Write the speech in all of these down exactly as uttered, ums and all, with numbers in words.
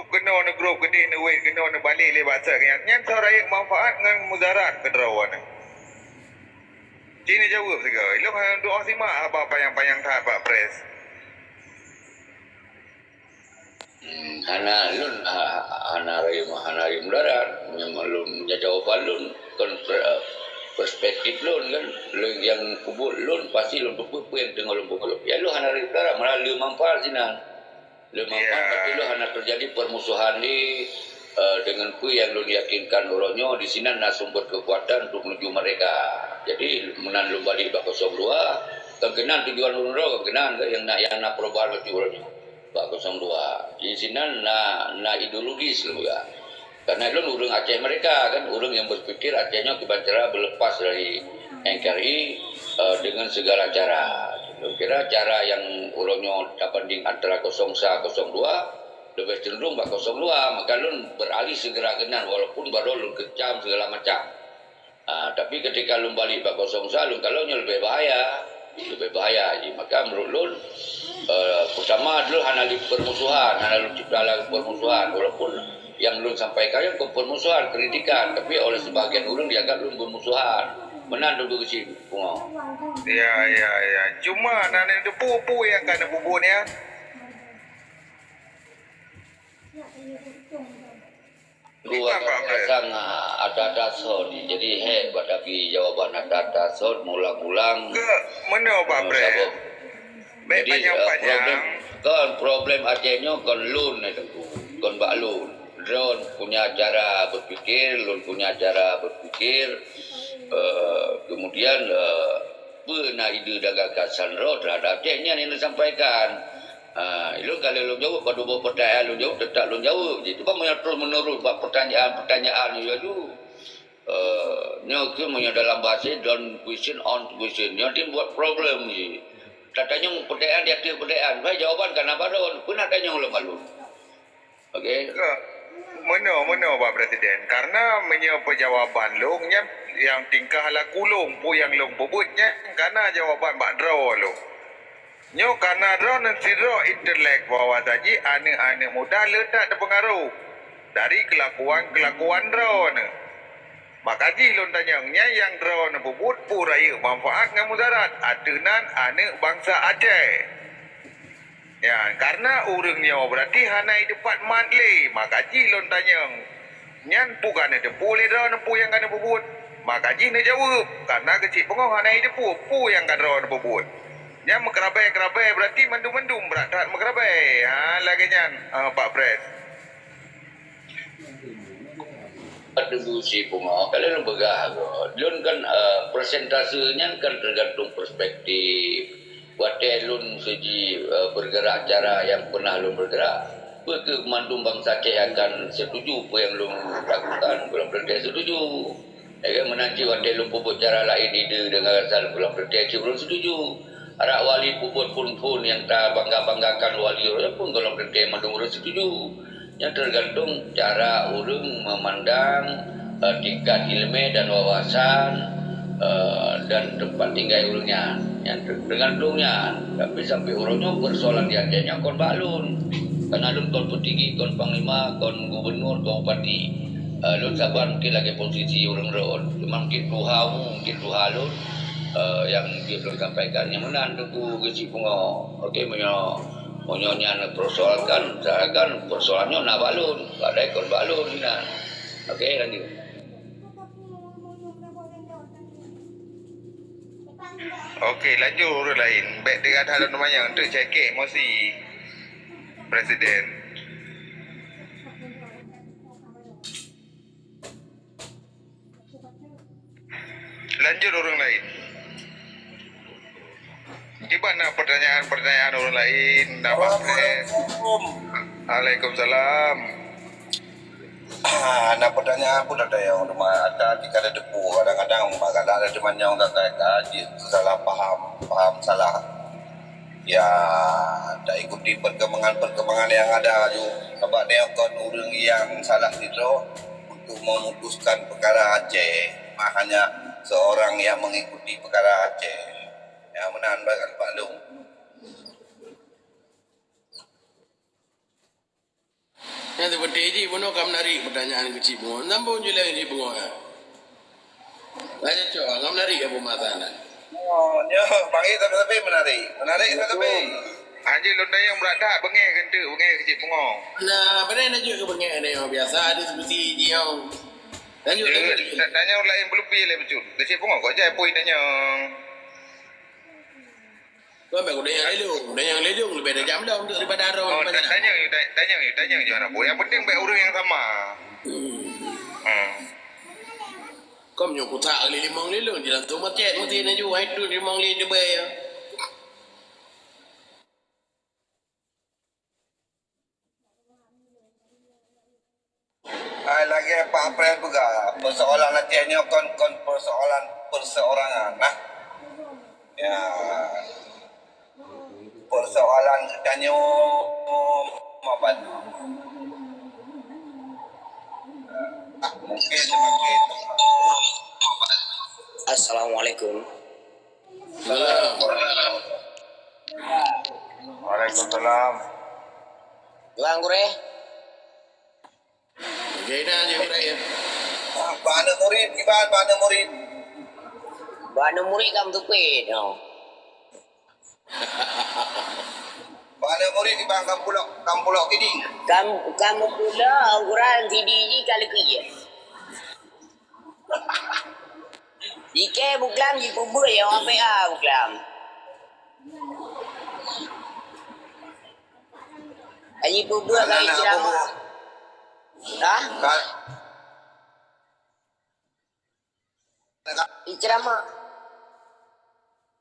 Keunoe neugrup keudeh neuwet, keunoe neubalek lé basa nyan. Nyan soe rayeuk manfaat ngon mudarat keu droe nyan. Ci neujaweueb sigoe. Ilôn hana tu'oh simak haba panyang-panyang that bak press. Hmm, hana lôn, ha-, hana rayeuk, hana rayeuk mudarat. Memang lôn, jawaban lôn kon per-, perspektif lôn kan. Lôn nyang peubuet lôn pasti lôn peubuet peue nyang teungoh lôn peubuet. Ya lôn hana rayeuk mudarat, malah le manfaat sinan. Le manfaat, tapi lôn hana teujadi permusuhan ni, eh, dengan peue nyang lôn yakinkan uroe nyoe di sinan na sumber keukuatan untuk menuju merdeka. Jadi meunan lôn balek bak kosong dua, kan keunan tujuan lôn droe, kan keunan nyang na, nyang na perubahan laju uroe nyoe. Bak kosong dua. Di sinan na, na ideologis lôn peugah. Karena lôn ureuëng Aceh merdeka kan, ureuëng nyang berpikir Aceh nyoe kiban cara berlepas dari N K R I, eh, dengan segala cara. Lôn kira cara nyang uroe nyoe tabanding antara kosong sa, kosong dua, leubeh cenderung bak kosong dua, maka lôn beralih segera keunan walaupun baroe lôn kecam segala macam. Ah, tapi ketika lôn balek bak kosong sa, lôn kalon nyoe leubeh bahaya. Leubeh bahaya jih. Maka menurut lôn, eh, pertama lôn hana lé permusuhan, hana lôn cipta lagi permusuhan. Walaupun nyang lôn sampaikan nyan kon permusuhan, kritikan, tapi oleh sebahagian ureuëng dianggap lôn bermusuhan. Meunan lôn geuchik pungo. Ya, ya, ya. Cuma na neuteupeue peue nyang ka neupeubuet nyan. Ku akan pasang, ah, ata-ata sot. Jadi, hek bak tapi jawaban ata-ata sot, mulang-mulang. Ke, meunoe, Pak Pres? Jadi, eh, problem, kon problem Aceh nyoe kon lôn, eh, Teungku. Kon bak lôn. Droe punya cara berpikir, lôn punya cara berpikir. Eh, kemudian, eh, peue na ide dan gagasan droe terhadap Aceh nyan nyang disampaikan. Ah, ilôn ka lheueh lôn jaweueb, padub boh pertanyaan lôn jaweueb, teutap lôn jaweueb. Jadi, cuba meunyoe terus menerus bak pertanyaan-pertanyaan nyoe laju. Eh, nyoe keuh meunyoe dalam bahasa don't question on question. Nyoe tin buat problem jih. Tatanyong pertanyaan di ateueh pertanyaan. Bah jawaban ka na baroe. Peue na tanyong lom alun. Okey. Meunoe, meunoe, Pak Presiden. Karena meunyoe peujawaban lôn nyan nyang tingkah laku lôn, peue nyang lôn peubuet nyan ka na jawaban bak droe lôn. Nyoe ka na droeneuh sidroe intelek bahwa saji aneuëk-aneuëk muda le that teupeungaroh dari keulakuan-keulakuan droeneuh. Maka jih lôn tanyong, nyan nyang droeneuh peubuet peue rayeuk manfaat ngon mudarat ateueh nan aneuëk bansa Aceh? Ya, karena ureuëng nyoe beurati hana jiteupat mat lé, maka jih lôn tanyong. Nyan peue ka neuteupeue lé droeneuh peue nyang ka neupeubuet? Maka jih neujaweueb, karena geuchik beungoh hana jiteupeue peue nyang ka droeneuh peubuet. Nyan meukeurabée-keurabée, beurati mandum-mandum brat that meukeurabée. Ha, lagée nyan, eh, Pak Pres. Aduh, si Bungo, kalau lôn peugah, lôn kan, eh, persentase nyan kan tergantung perspektif. Watée lôn seuji, eh, bergerak cara nyang pernah lôn bergerak, peu kheueh mandum bansa Aceh akan setuju peue nyang lôn lakukan? Gohlom teuntée setuju. Lagée meunan cit watée lôn peubuet cara laén ide deungon alasan gohlom teuntée cit ureuëng setuju. Arak wali peubuet phon-phon nyang tabangga-banggakan wali ureuëng pun gohlom teuntée mandum ureuëng setuju. Nyan tergantung cara ureuëng memandang, eh, tingkat iéleumé dan wawasan, eh, dan teumpat tinggai ureuëng nyan. Nyan ter-, tergantung nyan. Tapi sampai uroe nyoe persoalan di Aceh nyan kon bak lôn. Karena lôn kon peutinggi, kon panglima, kon gubernur, kon bupati. Eh, lôn saban mungkin lagée posisi ureuëng rot. Cuma mungkin tuha, mungkin tuha lôn, eh, nyang jeuet lôn sampaikan. Nyang meunan Teungku Geuchik Pungo. Oke, meunyoe, meunyoe nyan persoalkan, misalkan persoalan nyoe na bak lôn, padahai kon bak lôn nyan. Oke, lanjut. Oke, lanjut ureuëng laén. Bék teuga that lôn teumanyong, eunteuk cekek emosi Presiden. Lanjut ureuëng laén. Kiban na pertanyaan-pertanyaan ureuëng laén, na Pak Pres? Assalamualaikum. Waalaikumsalam. Ah, na pertanyaan pun ada yang rumah ada di kada debu. Kadang-kadang mak galak ada teman yang kata, kata, salah paham, paham salah. Ya, tak ikuti perkembangan-perkembangan yang ada ju. Sebab dia kon ureuëng yang salah sidroe untuk memutuskan perkara Aceh. Makanya seorang yang mengikuti perkara Aceh. Ya, meunan bak, bak lôn. Nyan seperti jih bunoe ka menarik pertanyaan keu Cik Bungo. Sambung ju lé Cik Bungo, ya. Raja Cok, ngam menarik ya pembahasan. Oh, nyoe panggil tapi-tapi menarik. Menarik tapi-tapi. Anjing lôn tanyong brat that, beungéh keu enteuk, beungéh keu Cik Bungo. Nah, beungéh na jeuet keu beungéh nyoe, biasa diskusi jih nyoe. Lanjut, lanjut, lanjut. Tanyong laén peulupi lé bacut. Cik Bungo kok jai pui tanyong. Kau ambil kuda yang lelong, kuda yang lelong lebih ada jam dah untuk daripada arung. Oh, daripada tanyong you, tanyong you, tanyong you anak buah. Yang penting baik urang yang sama. Hmm. Hmm. Kau menyok kutak kali limong lelong, jalan tu macet, mesti nak jual itu limong lelong je bayar. Hai, lagèe Pak April peugah, persoalan Aceh nyoe kon, kon persoalan perseorangan, nah. Ya. Persoalan geutanyoe maban. Ah, mungkin semakin. Assalamualaikum. Salam. Waalaikumsalam. Bang Gurèe. Jai na je urai ya. Bak aneuk murit, kiban bak aneuk murit. Bak aneuk murit kan beuteupeue, no. Bak aneuk murit kiban kan pulok, kan pulok kiding. Kan, kan pulok ukuran kiding jih ka leukui ya. Jikée buklam jipeubeuet ya, wapée a buklam. Aji peubeuet ka iceramah. Hah? Iceramah.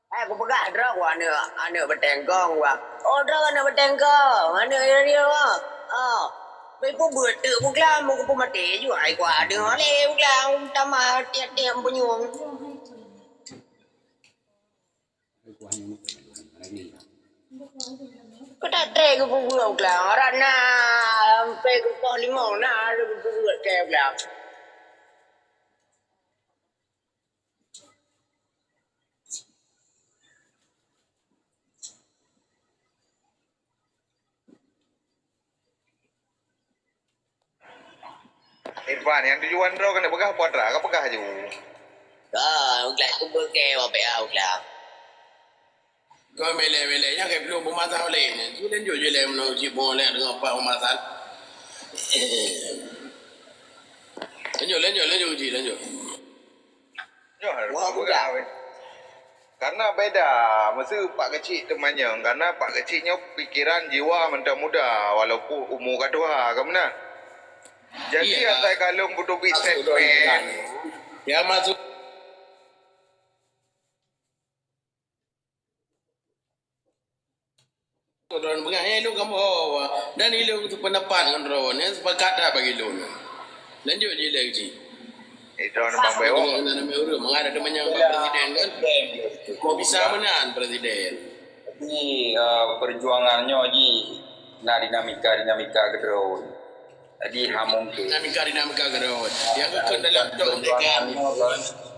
Eh, kupeugah droe ku aneuk, aneuk beutengkong wah. Oh, droe aneuk beutengkong, aneuk radio wah. Oh. Bai peubeuet teuk buklam, kupeumaté ju ai ku aneuk lé buklam, tamah tiep-tiep punyueng. Keutatée geupeubuet u klang, arat na sampai geupoh limong na geupeubuet keu u klang. Irfan, nyang tujuan droe keuneuk peugah peue atra, ka peugah aju. Ka, uglak tu beukée wapée a uglak. Kau belek-belek nyan kai belum peumasang oleh nyan. Ji lanjut je lé meunan cit boh lé deungon pat peumasang. Lanjut, lanjut, lanjut ji, lanjut. Nyoe harus muda weh. Karena beda, meusu Pak Keuchik teumanyong, karena Pak Keuchik nyoe pikiran jiwa mantong muda, walaupun umu ka tuha, ka meunan. Jadi, asai ka lôn beuteubiet statement. Ya, masuk. Droeneuh peugah, eh, lôn kamoe ho, dan ilôn seupeundapat ngon droeneuh, sepakat that bagi lôn. Lanjut je lé cit. Eh, droeneuh Bang Beo. Dengan nama urut, mengarah dia menyang Pak Presiden kan? Kok bisa meunan Presiden? Jadi, eh, perjuangan nyoe ji na dinamika-dinamika keudroe. Jadi, ha mungkin. Dinamika-dinamika keudroe. Yang kekeu dalam tok mereka.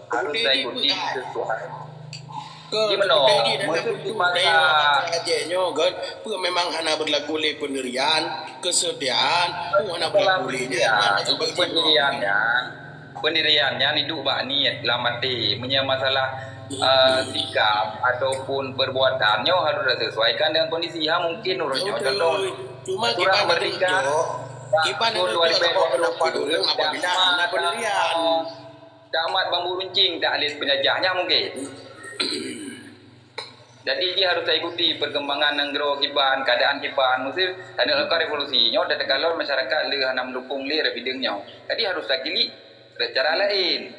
Harus saya ikuti sesuai. Ke, jadi, meunoe, meusu di masa Aceh nyoe kan, peue memang hana berlaku lé pendirian, kesetiaan, peue hana berlaku lé pendirian, pendirian nyan, pendirian nyan idup bak niet lam até. Meunyoe masalah, eh, sikap ataupun perbuatan nyoe harus disesuaikan dengan kondisi. Ha mungkin ureueng nyoe contoh, cuma kiban merdeka, kiban tahun dua ribu dua puluh, pendapat ureueng apabila hana pendirian. Tamat bambu runcing, taklid penjajah, nyan mungkin. Jadi, jih harus taikuti perkembangan nanggroe kiban, keadaan kiban. Meusti taneuk ka revolusi nyoe, dan teukalon masyarakat le hana meudukung lé revideng nyoe. Jadi, harus takilik cara laén.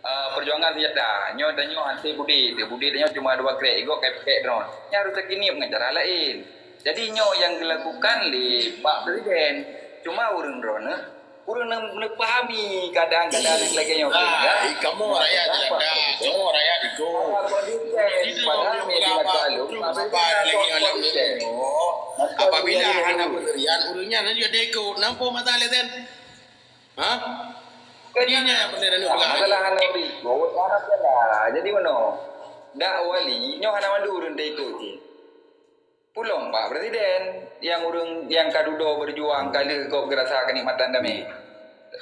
Ah, perjuangan senjata. Nyoe tanyoe hase budé, budé tanyoe cuma dua krek, igoe kèk-kèk droe. Nyan harus takiniep ngon cara laén. Jadi, nyoe nyang geulakukan lé Pak Presiden. Cuma ureueng droeneuh Ureueng neuk, neuk pahami keadaan-keadaan nyang lagèe nyoe. Ah, kamoe rakyat jelata, kamoe rakyat iko. Padahal media lalu, apabila hana pendirian, ureueng nyan jadi iko. Nampak masalah kan? Ha? Bukan nyan yang perlu dilakukan. Masalah hana iko, hana salah. Jadi, meunoe? Dak wali, nyoe hana mandum ureueng iko cit. Pulom Pak Presiden, nyang ureuëng nyang ka dudoe beujuang ka lheueh gob geurasa keunikmatan damé.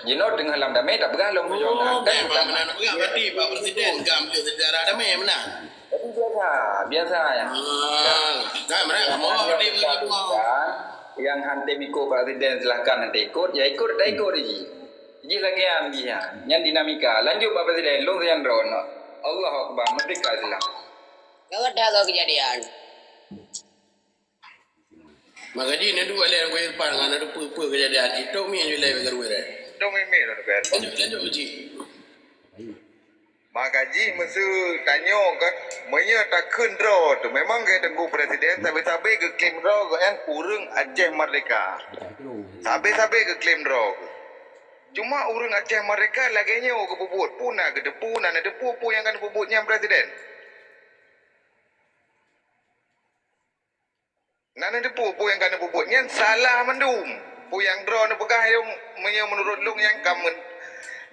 Jinoe teungoh lam damé tapeugah lom peujuangan. Oh, kan bukan meunan peugah, berarti Pak Presiden ka ambil sejarah damé meunan. Jadi biasa, biasa ya. Ah, kan meunan kamoe berarti beujuang. Yang hana ikut Pak Presiden silahkan hana ikut, ya ikut tak ikut ji. Ji lagèe nyan ji nyan. Nyan dinamika. Lanjut Pak Presiden, lôn sajan droeneuh. Allahu Akbar, merdeka Islam. Gawat dah kau kejadian. Maka jih na duek lé Teungku Irfan ngon na duek peue-peue keujadian jih. Tok mi ju lé bak gurée. Tok mi mi lôn keu. Lanjut, lanjut uji. Maka jih meuseu tanyoe kan, meunyoe takheun droe teuh memang gaya Teungku Presiden sabe-sabe geuklaim droe geuh nyan ureuëng Aceh Merdeka. Sabe-sabe geuklaim droe geuh. Cuma ureuëng Aceh Merdeka lagèe nyoe geupeubuet, peue na geuteupeue, na neuteupeue peue nyang ka neupeubuet nyan Presiden. Na neuteupeue peue nyang ka neupeubuet nyan salah mandum. Peue nyang droe neupeugah nyoe meunyoe meunurot lôn nyan ka men-,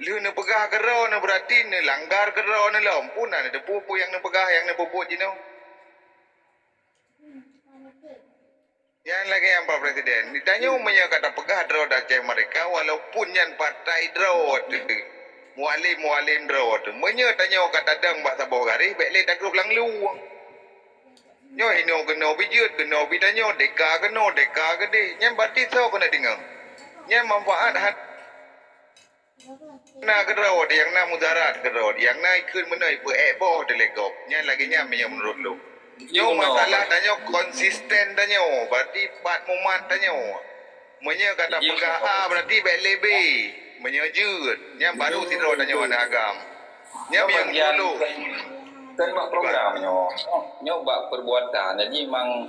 lheueh neupeugah keudroe neuh beurati neulanggar keudroe neuh lom. Peue na neuteupeue peue nyang neupeugah nyang neupeubuet jinoe. Nyan lagèe nyan Pak Presiden. Tanyoe meunyoe ka tapeugah droe Aceh Merdeka walaupun nyan partai droe teuh, mualem-mualem droe teuh. Meunyoe tanyoe ka tadong bak saboh garéh, bèk lé tagrôp lam luwang. Nyoe inoe keunoe bijeuet, keunoe bitanyoe, deka keunoe, deka keudeh. Nyan berarti soe keuneuk deungoe? Nyan manfaat hana keudroe, nyang na mudarat keudroe, nyang na ikheun meunoe ipeuék boh dilèe gob. Nyan lagèe nyan meunyoe meunurot lôn. Nyoe masalah tanyoe konsisten tanyoe, berarti pat mumat tanyoe. Meunyoe ka tapeugah A, berarti bèk lé B. Meunyoe jeuet, nyan baru sidroe tanyoe aneuk agam. Nyan nyang bagian dulu. Kan bak program nyoe. Nyoe bak perbuatan. Jadi memang,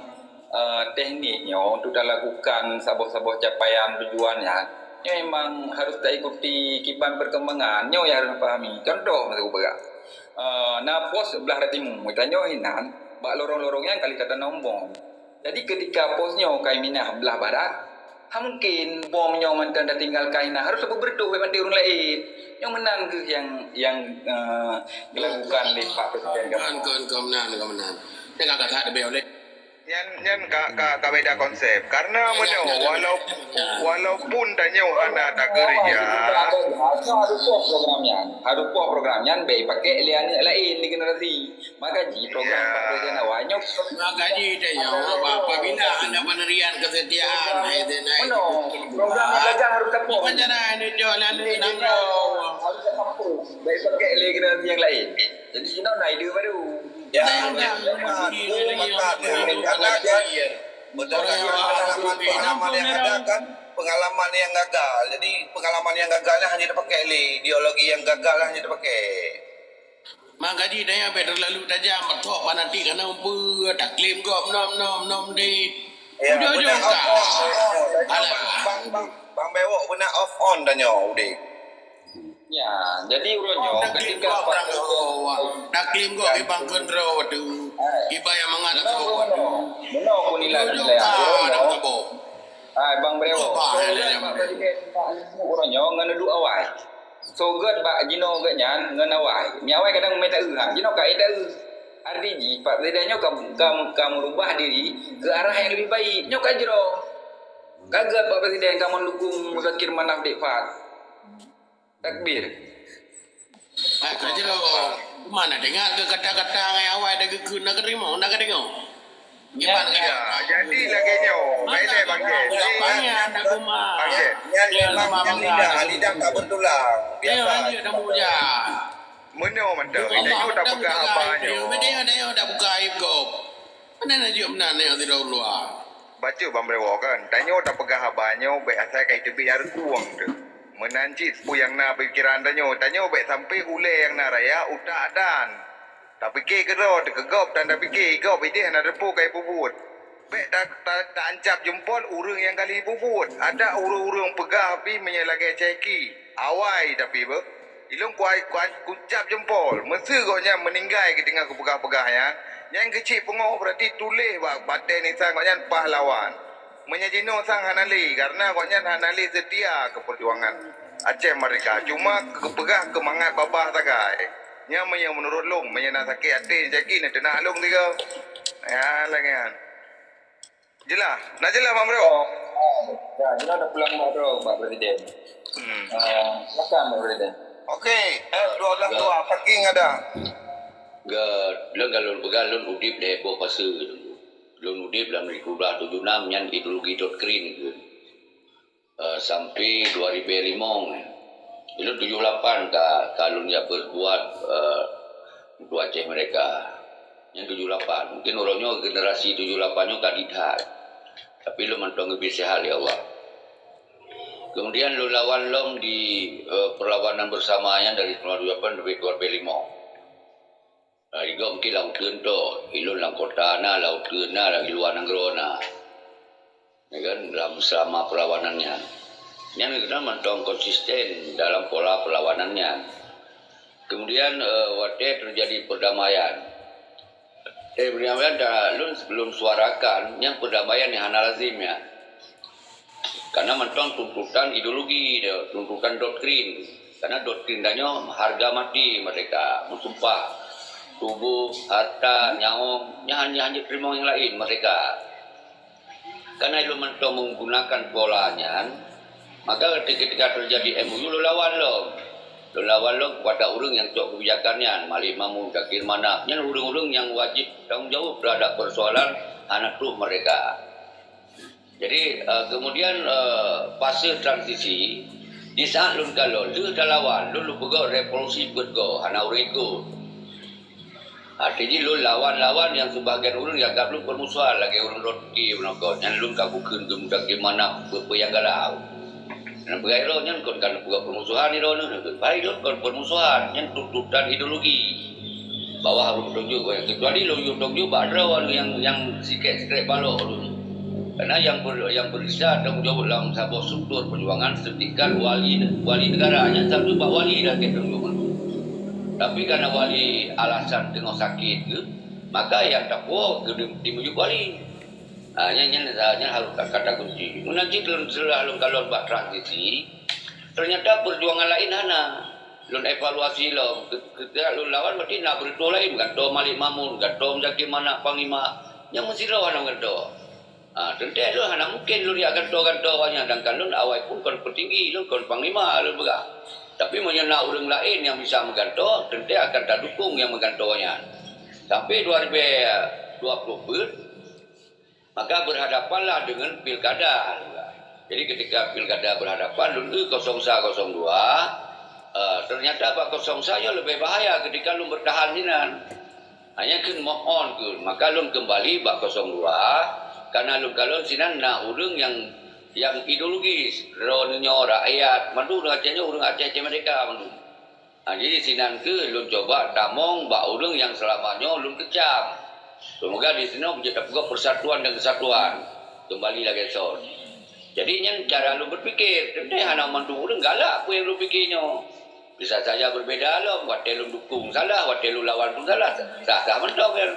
eh, teknik nyoe untuk talakukan saboh-saboh capaian tujuan nyan, nyoe memang harus taikuti kiban perkembangan. Nyoe nyang harus dipahami. Contoh, miseu peugah, eh, na pos blah rot timu. Tanyoe hinan, bak lorong-lorong nyan kali tatanom bom. Jadi, ketika pos nyoe ka iminah blah barat, hana mungkin bom nyoe mantong tatinggalkan inan, harôh tapeubeureutôh bak bantai ureuëng laén. Nyoe meunan kheueh nyang, nyang, eh, dilakukan lé Pak Presiden. Kon, kon, kon meunan, kon meunan. Teuka that leubeh oleh. Nyan, nyan ka, ka, ka beda konsep. Karena meunyoe, walau-, walaupun tanyoe hana takeureuja. Harôh poh program nyan. Harôh poh program nyan, bèk ipakék lé aneuk laén di generasi. Maka jih program Pak Presiden awai nyoe. Maka jih tanyoe, apabila ada pendirian kesetiaan, hai, hai, hai, meunoe, program nyang gagal harôh tapoh. Bukan cara anu jok lalu nanggroe. Harôh tapoh. Bèk pakék lé generasi nyang laén. Jadi, inoe na ide baru. Ya, maka, maka, berdasarkan pengalaman, pengalaman yang ada kan, pengalaman yang gagal. Jadi, pengalaman yang gagal ni hanya dipakai lé, ideologi yang gagal lah hanya dipakai. Maka jih tanyoe bèk terlalu tajam, beutôk fanatik kana umpeu, taklaim gob nom, nom, nom di. Ya, ujong-ujong beuna ka. Off on. Alah. Bang, bang, bang Bewok beuna off on tanyoe udeb. Ya, jadi uroe nyoe ketika Pak Prabowo, taklaim gob iban keudroe tu, iban nyang mangat atau beuna nilai-nilai. Ujong ka, dak tabo. Hai, Bang Brewo. Ubah, ya, ya, ya. Uroe nyoe ngon duek awai. Soe gèt bak jinoe gèt nyan ngon awai. Mi awai kadang meutai ha, jinoe ka ék taeu. Arti jih, Pak Presiden nyoe ka, ka, ka meurubah diri ke arah nyang leubeh baik. Nyoe ka jroh. Ka gèt Pak Presiden ka meudukung Muzakir Manaf Dek Fad. Takbir. Hai, ka jroh. Mana dengar ke kata-kata ngai awai dah geukheun nak terima, nak terima. Gimana ya, jadi lagèe nyoe. Baik deh, Bang Jen. Jadi, Bang Jen. Nyan memang nyan lidah, lidah tak bertulang. Biasa. Ayo, lanjut, dah mau hujan. Meunoe mantong, tanyoe tapeugah haba nyoe. Meunoe, meunoe, dah buka aib gob. Mana nak jawab meunan, ya, tidak keluar. Bacut Bang Brewo kan, tanyoe tapeugah haba nyoe bèk asai ka iteubiet nyang reukueng teuh. Meunan cit peue nyang na pikiran tanyoe, tanyoe bèk sampai ulèe nyang na raya utak dan. Tapike keudroe teuh keu gob dan tapike gob ideh hana teupeue ka ipeubuet. Bèk ta, ta, ta ancab jeumpol ureueng nyang ka lheueh ipeubuet. Adak ureueng-ureueng peugah pih meunyoe lagèe Syehki. Awai tapi beuh. Ilôn kuai, kuai, kucab jeumpol. Meuseu gobnyan meuninggai geutinggai geupeugah-peugah nyan, nyan keuchik peungoh beurati tuléh bak batèe nisan gobnyan pahlawan. Meunyoe jinoe sang hana lé, karena gobnyan hana lé seutia keu peujuangan Aceh Merdeka. Cuma geupeugah keu mangat babah sagai. Nyan meunyoe meunurot lôn, meunyoe na sakét até, jaki neuteunak lôn tiga. Ya, lagèe nyan. Jelas. Dah jelas, Mak Bro? Ya, jelas dah pulang, Mak Bro, Pak Presiden. Hmm. Ah, silakan, Pak Presiden. Okey, F dua belas dua, parking ada. Ga, lôn kalau peugah lôn udép di boh fase. Lôn udép lam seribu sembilan ratus tujuh enam nyan ideologi doktrin tu. Eh, sampai dua ribu lima. Ilôn tujuh lapan ka, ka lôn jak berbuat, eh, untuk Aceh Merdeka. Nyan tujuh lapan. Mungkin uroe nyoe generasi tujuh lapan nyoe ka didat. Tapi lôn mantong geubri sihat lé Allah. Kemudian lôn lawan lom di, eh, perlawanan bersama nyan dari sembilan puluh delapan sampai dua ribu lima. Nah, di gob mungkin lam uteuen to, ilôn lam kota na, lam uteuen na, lam luwa nanggroe na. Ya kan, dalam selama perlawanan nyan. Nyan geutanyoe mantong konsisten dalam pola perlawanan nyan. Kemudian, eh, watèe terjadi perdamaian. Eh, perdamaian dah lôn, lôn suarakan, nyan perdamaian nyang hana lazim nyan. Karena mantong tuntutan ideologi dia, tuntutan doktrin. Karena doktrin tanyoe harga mati merdeka, meusumpah, tuboh, harta, nyawöng, nyan hana, hana teurimong nyang laén merdeka. Karena ilôn mantong menggunakan pola nyan, maka ketika terjadi M O U, lôn lawan lom. Lôn lawan lom kepada ureuëng nyang cok kebijakan nyan, Malik Mahmud, Zakir Manaf. Nyan ureuëng-ureuëng nyang wajib tanggung jawab terhadap persoalan hana troh merdeka. Jadi, eh, kemudian, eh, fase transisi, di saat lôn kalon, lheueh talawan, lôn lôn peugöt revolusi peuet goe, hana ureuëng ikot. Arti jih lôn lawan-lawan nyang sebahagian ureuëng nyang anggab lôn permusuhan lagèe ureuëng Rocky meunokot. Nyan lôn ka kukheun keu Muzakir Manaf peue-peue nyang galau. Nyang peugah droe nyan kon ka lôn peugah permusuhan droeneuh. Bai lôn kon permusuhan, nyan tuntutan ideologi. Bahwa harôh meutunjuk, kecuali lôn yue tunjuk bak droe nyang, nyang sikrek-sikrek balok lôn. Karena nyang ber-, nyang beurisa tanggung jaweueb lam saboh struktur peujuangan setingkat wali, wali negara, nyan satu bak wali dah keu tanggung jaweueb. Tapi karena wali alasan teungoh sakét geuh, maka nyang tapuwoe keu di, di miyueb wali. Ha, nyan, nyan, nyan harôh ka-, kata kunci. Meunan cit lôn seuleuh lôn kalon bak transisi, ternyata peujuangan laén hana. Lôn evaluasi lom, ke-, ketika lôn lawan berarti na beureutoh laén, gantoe Malik Mahmud, gantoe Muzakir Manaf Panglima, nyang meusidroe hana gantoe. Ha, teuntèe lôn hana mungken lôn jak gantoe-gantoe awaknyan, sedangkan lôn awai pun kon peutinggi, lôn kon panglima lôn peugah. Tapi meunyoe na ureuëng laén nyang bisa meugantoe, teuntèe akan tadukung nyang meugantoe nyan. Sampai dua ribu dua puluh peuet, maka berhadapanlah dengan pilkada. Jadi ketika pilkada berhadapan, lôn eu kosong sa kosong dua, eh, ternyata bak kosong sa nyoe leubeh bahaya ketika lôn bertahan sinan. Hanya kheun move on kheun, maka lôn keumbali bak kosong dua, karena lôn kalon sinan na ureuëng nyang, nyang ideologis, droeneuh nyoe rakyat, mandum ureuëng Aceh nyoe ureuëng Aceh, Aceh Merdeka mandum. Ha, jadi sinan kheueh lôn cuba tamong bak ureuëng nyang seulama nyoe lôn kecam. Seumoga di sinoe beujeuet tapeugah persatuan dan kesatuan keumbali lagèe son. Jadi nyan cara lôn berpikir, teuntèe hana mandum ureuëng galak peue nyang lôn pikir nyoe. Bisa saja berbeda lom, watèe lôn dukung salah, watèe lôn lawan pun salah, sah-sah mantong nyan.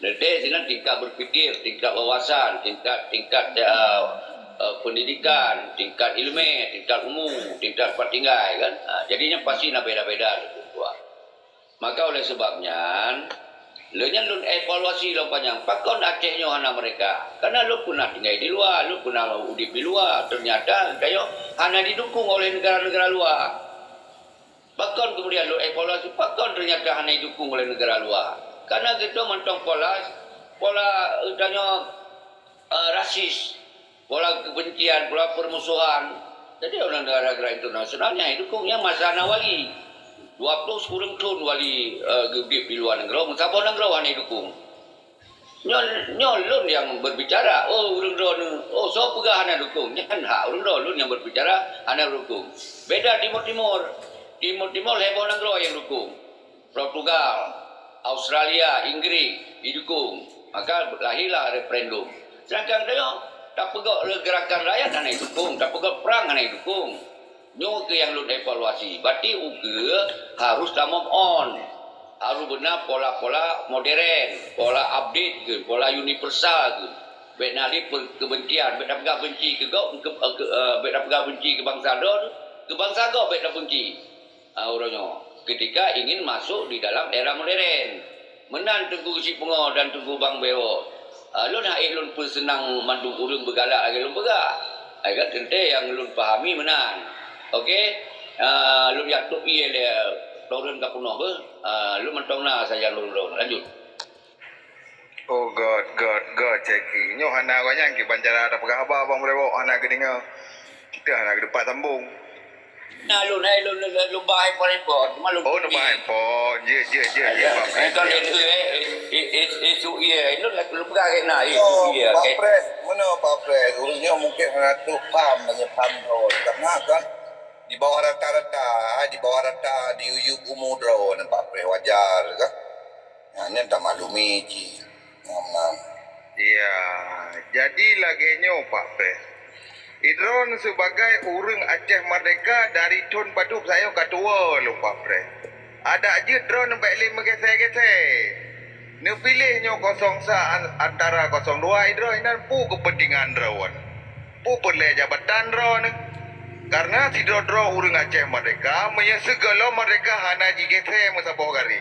Jadi sinan tingkat berpikir, tingkat wawasan, tingkat, tingkat, eh, eh, pendidikan, tingkat ilmu, tingkat umur, tingkat tempat tinggal kan. Ha, jadi nyan pasti na beda-beda lagèe tu. Maka oleh sebab nyan, lheueh nyan lôn evaluasi lom panyang, pakon Aceh nyoe hana merdeka? Karena lôn pernah tinggai di luwa, lôn pernah udép di luwa, ternyata tanyoe hana didukung oleh negara-negara luwa. Pakon kemudian lôn evaluasi, pakon ternyata hana didukung oleh negara luwa? Karena geutanyoe mantong pola, pola, eh, tanyoe, eh, rasis. Pola kebencian, pola permusuhan. Jadi, ureuëng negara-negara internasional nyang dukung, nyang masa na wali. Dua ploh sikureueng thon wali, eh, geudeb di luwa nanggroe, meusaboh nanggroe hana dukung. Nyoe, nyoe lôn nyang berbicara, oh, ureuëng droeneuh, oh, soe peugah hana dukung? Nyan hak ureuëng droe, lôn nyang berbicara hana dukung. Beda Timur Timur. Timur Timur lhèe boh nanggroe nyang dukung. Portugal, Australia, Inggris didukung, maka lahirlah referendum. Sedangkan tanyoe, tapeugöt gerakan rakyat hana didukung, tapeugöt perang hana didukung. Nyoe keuh nyang lôn evaluasi. Berarti ukeue harus ta-move on. Harus beuna pola-pola modern, pola update keuh, pola universal keuh. Bèk na lé pe-, kebencian, bèk tapeugah benci keu gob, keu, keu, eh, bèk tapeugah benci keu bansa droe, keu bansa gob bèk tabenci. Ah, uroe nyoe, ketika ingin masuk di dalam era modern. Meunan Teungku Geuchik Pungo dan Teungku Bang Bewo. Ah, lôn hana lôn peuseunang mandum ureuëng beugalak lagée lôn peugah. Hai kan teuntée nyang lôn pahami meunan. Oke. Ah, lôn jak tôp ié lé turun ka peunoh beuh. Ah, lôn mantong na sajan lôn, lôn. Lanjut. Oh God, God, God, Ceki. Nyoe hana gobnyan kiban cara tapeugah haba bang Brewok hana geudeungoe. Kita hana geudepat sambung. Nah, lôn hai lôn lôn lôn ba handphone, handphone. Cuma lôn Oh, nampak handphone. Jeuet, jeuet, jeuet, jeuet, Pak Pres. Kan itu eh, eh, eh, eh, isu iya. Lôn lôn peugah kena isu Yo, iya. Pak Pres, mana Pak Pres? Urus nyoe mungkin hana tu paham, hanya paham droe. Karena kan di bawah rata-rata, di bawah rata di uyup umur droe, Pak Pres wajar kan? Nah, nyan tak maklumi cik. Ngam-ngam. Ya, jadi lagée nyoe Pak Pres. Idroen sebagai ureuëng Aceh Merdeka dari thon padub sayoe ka tuwoe lôn Pak Pres. Adak jeuet droen bék lé meugesé-gesé. Neupiléh nyoe kosong sa an- antara kosong dua idroen nan pu keupeuntingan droen. Pu peureulée jabatan droen. Karena sidroe-droe ureuëng Aceh Merdeka meunyoe sigohlom merdeka hana jigesé meusaboh garéh.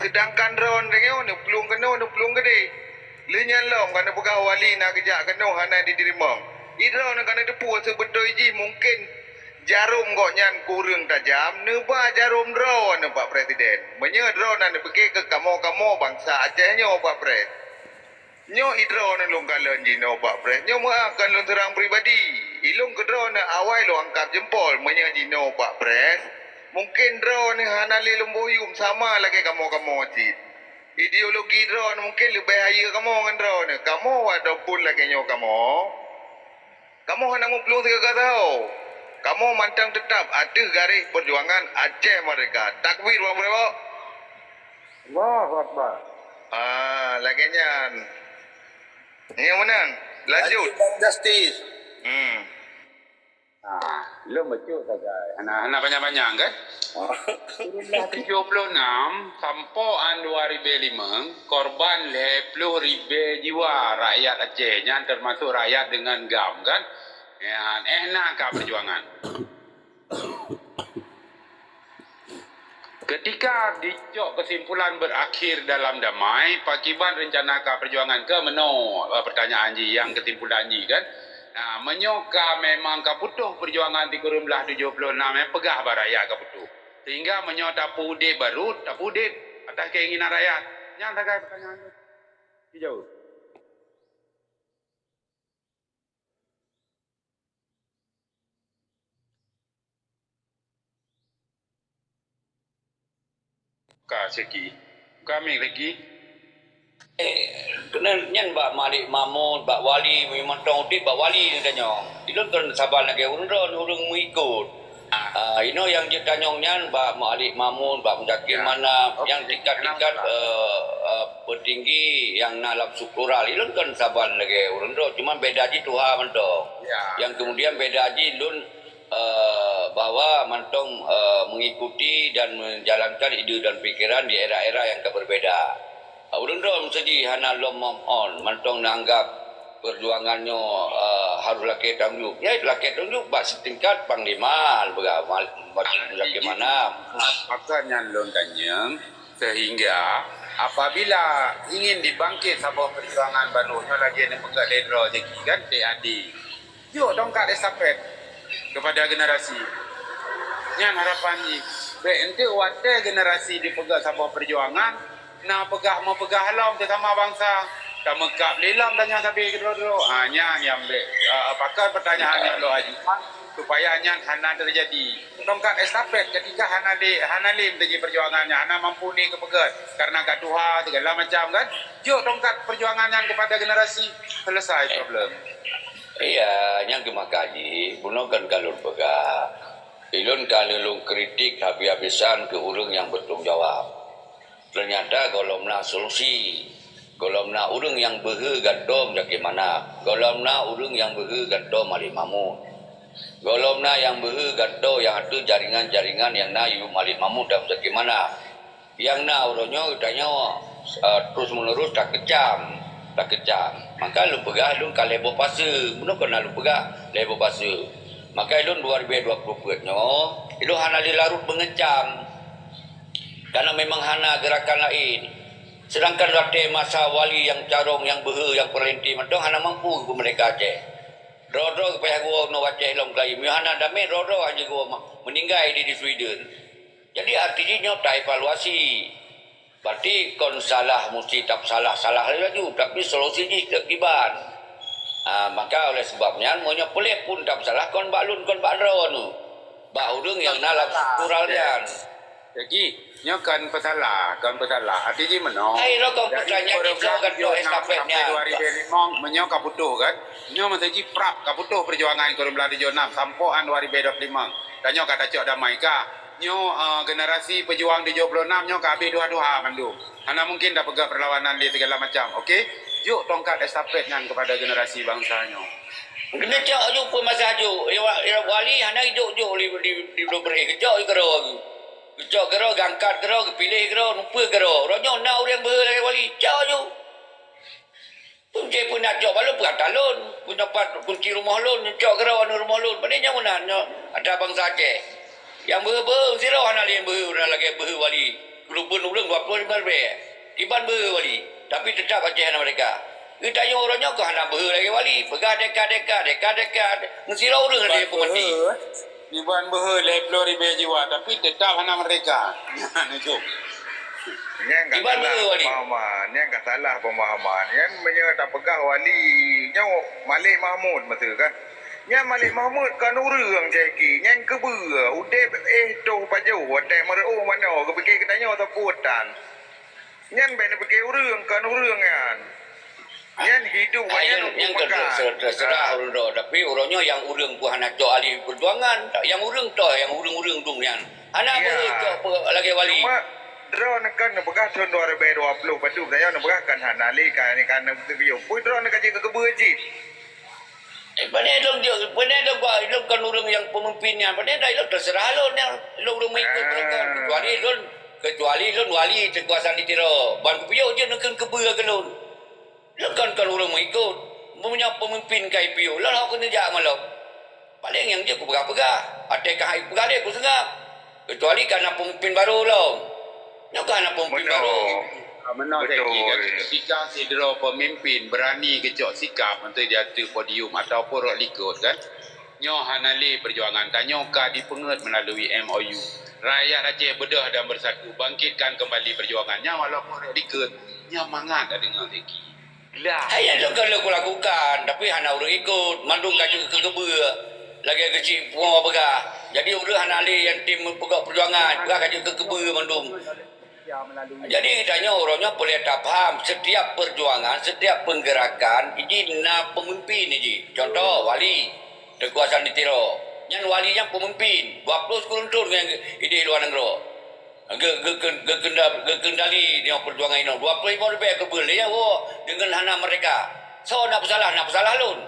Seudangkan droen deungoe neuplueng keunoe neuplueng keudeh. Lheueh nyan lom ka neupeugah wali na geujak keunoe hana jiteurimong. Idroen ka neuteupeue seubeutôi jih mungken jarom gobnyan kureueng tajam neuba jarom droen Pak Presiden. Meunyoe droen na neupiké keu kamoe-kamoe bansa Aceh nyoe Pak Pres. Nyoe idroen lôn kalon jinoe Pak Pres. Nyoe meuah kon lôn seurang pribadi. Ilôn keu droen awai lôn angkat jempol meunyoe jinoe Pak Pres. Mungken droen hana lé lôn boh yuem sama lagée kamoe-kamoe cit. Ideologi droen mungken leubeh hayeue kamoe ngon droen. Kamoe walaupun lagée nyoe kamoe, kamoe hana muplong sigaga saho. Kamoe mantong teutap ateueh garéh peujuangan Aceh Merdeka. Takbir, Bang Brewok! Allahu Akbar! Ah, lagée nyan. Nyoe meunan. Lanjut. Lanjut, Bang Justice. Hmm. Ah, lôn bacut sagai. Hana, hana panyang-panyang kan? Turunlah tujuh puluh enam sampoe an dua ribée limong, korban lhée ploh ribée jiwa rakyat Aceh nyan, termasuk rakyat deungon GAM kan? Nyan, eh, na ka peujuangan. Ketika dicok kesimpulan berakhir dalam damai, pakiban rencana ka peujuangan keu meunoe, eh, pertanyaan jih nyang kesimpulan jih kan? Nah, meunyoe ka memang ka putôh peujuangan sikureueng blaih tujoh ploh nam, eh, peugah bak rakyat ka putôh. Sehingga meunyoe tapeuudeb baru, tapeuudeb atas keinginan rakyat. Nyan sagai pertanyaan tu. Dijaweueb. Ka seki. Ka mik lagi. Eh, keunan nyan bak Malik Mahmud, bak Wali, memang tong udeb bak Wali ni tanyong. Ilôn kon saban lagée ureuëng droen, ureuëng mengikut. Ah, inoe nyang jeuet tanyong nyan bak Malik Mahmud, bak Muzakir Ya. Manaf, Okey, nyang tingkat-tingkat, kenapa? eh, eh, petinggi nyang na lam struktural. Ilôn kon saban lagée ureuëng droen, cuma beda jih tuha mantong. Ya. Yang kemudian beda jih lôn, eh, bahwa mantong, eh, mengikuti dan menjalankan ide dan pikiran di era-era yang ka berbeda. Ureuëng droen meusaji hana lom move on, mantong neuanggap peujuangan nyoe, eh, harôh lakée tanggong jaweueb. Nyan lakée tanggong jaweueb bak sitingkat panglima, bagaimana? Pakon nyan lôn tanyong, sehingga apabila ingin dibangkit saboh peujuangan baru nyoe lagée neupeugah lé droe jaki kan, T A D. Jok tongkat estafet kepada generasi. Nyan harapan jih. Bék enteuk watée generasi dipeugah saboh peujuangan, na peugah meupeugah lom teusama bansa, tameukab lé lom tanyoe sabe keudroe-droe. Ha, nyan nyang bék, ah, pakon pertanyaan nyang lôn ajukan, supaya nyan hana teujadi. Tongkat estafet ketika hana lé, hana lé meuteujih peujuangan nyan, hana mampu lé geupeugét karena ka tuha, segala macam kan. Jok tongkat peujuangan nyan kepada generasi, selesai problem. Iya, nyang keumakajih, bunoe kan ka lôn peugah. Ilôn ka lôn kritik habis-habisan keu ureuëng nyang bertanggung jawab. Ternyata gohlom na solusi. Gohlom na ureuëng nyang beuhe gantoe Muzakir Manaf. Gohlom na ureuëng nyang beuhe gantoe Malik Mahmud. Gohlom na nyang beuhe gantoe nyang ateueh jaringan-jaringan nyang na yub Malik Mahmud dan Muzakir Manaf. Nyang na uroe nyoe geutanyoe, eh, terus menerus takeucam, takeucam. Maka lôn peugah lôn ka lhée boh pase, bunoe kon na lôn peugah lhée boh pase. Maka lôn dua ribu dua puluh peuet nyoe, lôn hana lé larot meungeucam. Karena memang hana gerakan laén. Seudangkan watée masa wali nyang carông, nyang beuhe, nyang peurintah mantong hana mampu geupeumerdeka Aceh. Droe-droe geupayah geuwoe nyoe Aceh lom keulayi. Meunyoe hana damé, droe-droe hana geuwoe ma-, meuninggai di, di Sweden. Jadi, arti jih nyoe taevaluasi. Berarti kon salah musti tapeusalah-salah laju, tapi solusi jih keu kiban. Ah, maka oleh sebab nyan, meunyoe puléh pun tapeusalah, kon bak lôn, kon bak droeneuh. Bak ureuëng nyang na lam struktural nyan. Jadi, nyoe kon peusalah, kon peusalah. Arti jih meunoe. Hai, lo kon jadi, pertanyaan dua ribu dua puluh enam sampai dua ribu lima, meunyoe ka putôh kan? Nyoe masa jih prap ka putôh perjuangan dua ribu dua puluh enam sampoe an dua ribu dua puluh lima. Dan nyoe ka tacok damai ka. Nyoe, eh, generasi pejuang tujuh puluh enam nyoe ka habéh tuha-tuha mandum. Hana mungkin tapeugah perlawanan lé segala macam. Okey? Juk tongkat estafet nyan kepada generasi bangsa nyoe. Keuneuk cok ju pun masa ju. Ya, wa-, ya, wali hana ijok-jok di, di, di Blueberry. Geucok ju keudroe. Geucok keudroe, geuangkat keudroe, geupiléh keudroe, nupeue keudroe. Uroe nyoe na ureuëng beuhe lagée wali. Cok ju. Peue cit peue na cok bak lôn, peugah ata lôn. Peue na pat kunci rumoh lôn, cok keudroe aneuëk rumoh lôn. Padahai nyoe meunan, nyoe atra bansa Aceh. Nyang beuhe-beuhe sidroe hana lé beuhe, hana lagée beuhe wali. Geulubon ureuëng dua puluh lima leubeh. Kiban beuhe wali, tapi teutap Aceh hana merdeka. Geutanyoe uroe nyoe keuh hana beuhe lagée wali. Peugah deka-deka, deka-deka, meusidroe ureuëng hana lé peumaté. Iban beuhe lhée ploh ribée jiwa, tapi teutap hana merdeka. Nyan itu. Nyan ka salah pemahaman. Nyan ka salah pemahaman. Nyan meunyoe tapeugah wali nyoe Malik Mahmud masa kan. Nyan Malik Mahmud kon ureuëng syedara. Nyan keubeue, udeb éh toh pajoh, watée meureuoh manoe, geupike geutanyoe sapeue tan. Nyan bék neupike ureuëng, kon ureuëng nyan. Nyan hidup nyan, nyan untuk nyan terserah ureuëng droe. Tapi uroe nyoe nyang ureuëng pun hana cok ahli perjuangan, nyang ureuëng toh, nyang ureuëng-ureuëng dum nyan. Hana beuhe cok lagée wali. Cuma droe neukan neupeugah thon dua ribu dua puluh padub, dan nyoe neupeugah kan hana lé, kan, kan, pui droe neukaji keu keubeue cit. Eh, pane lôn jok, pane lôn buat, lôn kon ureuëng nyang pemimpin nyan, pane dah lôn terserah lôn nyan, lôn ureuëng mengikut lôn kon. Kecuali lôn, kecuali lôn wali teukuasa di Tiro, ban kupiôh jeuet neukheun keubeue keu lôn. Lôn kon, kon ureuëng mengikut. Meunyoe pemimpin ka ipiôh, lôn hok keuneuk jak malom. Paléng nyang jeuet kupeugah-peugah, até ka hai peugah lé kuseungab. Kecuali ka na pemimpin barô lom. Nyoe ka na pemimpin barô. Ah, meunoe Zaki, kan, ketika sidroe pemimpin berani geucok sikap untuk di ateueh podium ataupun rot likot, kan, nyoe hana lé perjuangan tanyoe ka dipeungeut melalui M O U. Rakyat Aceh beudôh dan bersatu, bangkitkan kembali perjuangan nyan walaupun rot likot. Nyan mangat tadeungoe Zaki. Lah. Hai, nyan lôn ka lôn kulakukan, tapi hana ureuëng ikot, mandum ka jeuet keu keubeue. Lagée geuchik pungo peugah. Jadi ureuëng hana lé nyang tem peugah perjuangan, peugah ka jeuet keu keubeue mandum. Jadi tanyoe uroe nyoe peureulée tapaham, setiap perjuangan, setiap penggerakan, jih na pemimpin jih. Contoh, wali, Teuku Hasan di Tiro. Nyan wali nyan pemimpin, dua puluh sekureueng thon ngon idéh luwa nanggroe. Ge-, ge-, ge-, geukenda-, geukendali nyoe perjuangan inoe. Dua puluh lima leubeh keubeue lé nyoe deungon hana merdeka. Soe na peusalah? Na peusalah lôn.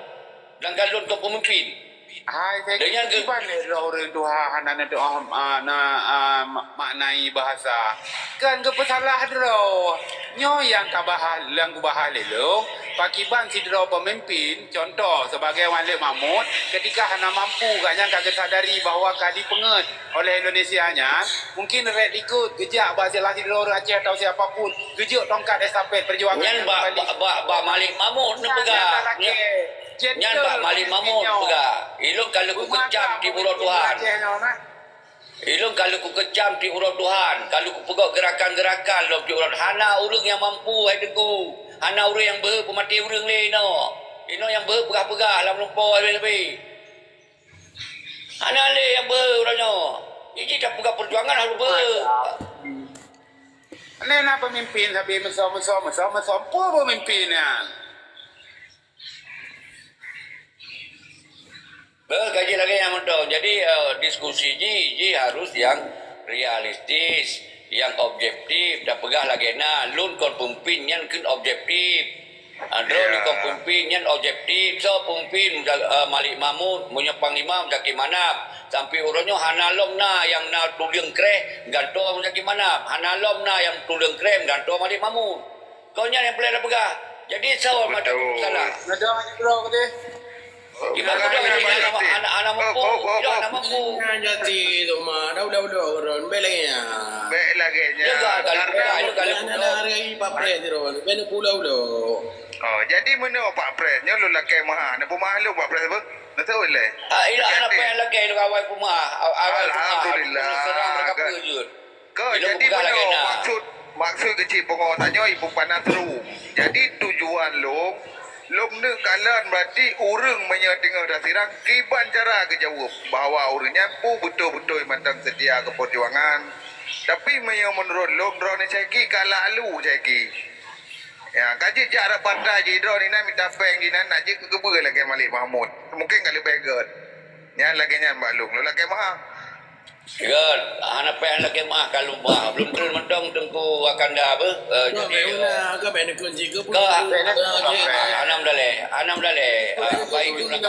Sedangkan lôn kon pemimpin. Hai, Deungon ge- kiban lé droe ureuëng tuha hana neudoa, ah, na, ah, ma-, maknai bahasa. Kan geupeusalah droe. Nyoe nyang ka bahas, nyang kubahas lé lôn. Pakiban sidroe pemimpin, contoh sebagai Malik Mahmud, ketika hana mampu, gobnyan ka geusadari bahwa ka dipeungeut oleh Indonesia nyan, mungkin rot likot geujak bak salah sidroe ureuëng Aceh atau siapa pun, geujok tongkat estafet perjuangan nyan bak, bak, bak, bak Malik Mahmud neupeugah. Nyan bak Malik Mahmud peugah. Ilôn ka lheueh kukeucam tiep uroe Tuhan. Ilôn ka lheueh kukeucam tiep uroe Tuhan, ka lheueh kupeugah geurakan-geurakan lom tiep uroe. Hana ureuëng nyang mampu hai Teungku. Hana ureuëng nyang beuhe peumaté ureuëng lé inoe. Inoe nyang beuhe peugah-peugah lam lumpoe leubeh-leubeh. Hana lé nyang beuhe uroe nyoe. Jih tapeugah perjuangan harôh beuhe. Nyoe na pemimpin sabe meusoe-meusoe, meusoe-meusoe, peue pemimpin nyan? Beuh, kaji lagée nyang mantong. Jadi, eh, diskusi jih, jih harus nyang realistis, nyang objektif. Tapeugah lagée na, lôn kon pemimpin nyan kheun objektif. Ah, droeneuh kon pemimpin nyan objektif. Soe pemimpin, eh, Malik Mahmud, meunyoe Panglima Muzakir Manaf. Sampai uroe nyoe hana lom na nyang na tuleueng kreh gantoe Muzakir Manaf. Hana lom na nyang tuleueng kreh gantoe Malik Mahmud. Kon nyan nyang peureulée tapeugah. Jadi, soe mantong salah? Neudoa droe keudeh. Ibu Ibu Kandang Kandang Kandang Kandang. Anak, anak mampu. Oh, oh, oh, oh. Anak mampu. Nah, jadi tu mah, dah udah-udah orang, bek lagi ya. Bek lagi nya. Dia gagal. Karena bukan, dia gagal. Ada hari Pak Pres tu, bek nak pulau-pulau. Oh, jadi mana Pak Pres? Nyo lu lakée maha. Nak pemaha lu Pak Pres apa? Nak tahu le? Ah, ila anak payah lakée lu awai pemaha. Awai pemaha. Alhamdulillah. Serang mereka pun jut. Ke, jadi meunoe maksud, maksud keuchik pungo tanyoe ibu panas ru. Jadi tujuan lôn, lôn neuk kalon berarti ureuëng meunyoe teungoh tasirang kiban cara geujaweueb bahwa ureuëng nyan pu beutôi-beutôi mantong seutia keu peujuangan. Tapi meunyoe meunurot lôn droeneuh syaki ka lalu syaki. Ya, ka jeuet jak rot partai jih droeneuh inan mita péng jih inan nak jeuet keu keubeu lagée Malik Mahmud. Mungken ka leubeh gét. Nyan lagée nyan bak lôn, lôn lakée maha. Kan, hana payah lakée maah ka lumpah. Belum treun mantong Teungku Wakanda apa? Eh, jadi, eh, ka, anam daleh, anam daleh. Ah, baik tu nak